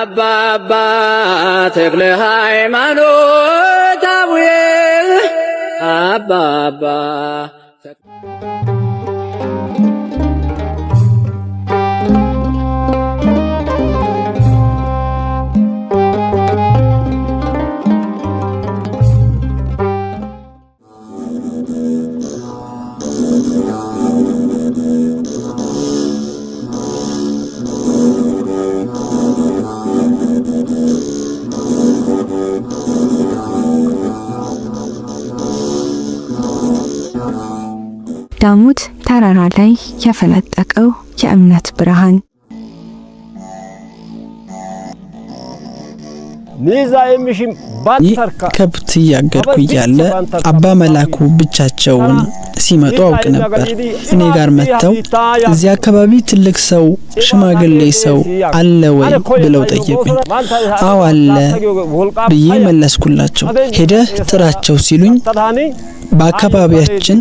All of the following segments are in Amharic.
አባ አባ ተክለ ሃይማኖት አቡዬ አባ አባ። ዳሞት ተራራ ላይ የፈነጠቀው የእምነት ብርሃን። ከብት እያገድኩ እያለ አባ መላኩ ብቻቸውን ሲመጡ አውቅ ነበር። እኔ ጋር መጥተው እዚህ አካባቢ ትልቅ ሰው፣ ሽማግሌ ሰው አለ ወይ ብለው ጠየቁኝ። አዎ አለ ብዬ መለስኩላቸው። ሄደህ ጥራቸው ሲሉኝ በአካባቢያችን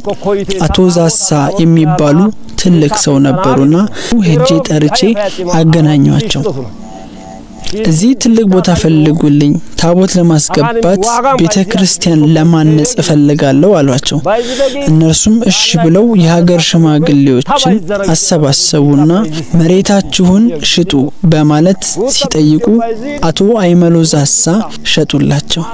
አቶ ዛሳ የሚባሉ ትልቅ ሰው ነበሩና ሄጄ ጠርቼ አገናኟቸው። እዚህ ትልቅ ቦታ ፈልጉልኝ፣ ታቦት ለማስገባት ቤተ ክርስቲያን ለማነጽ እፈልጋለሁ አሏቸው። እነርሱም እሺ ብለው የሀገር ሽማግሌዎችን አሰባሰቡና መሬታችሁን ሽጡ በማለት ሲጠይቁ አቶ አይመሎ ዛሳ ሸጡላቸው።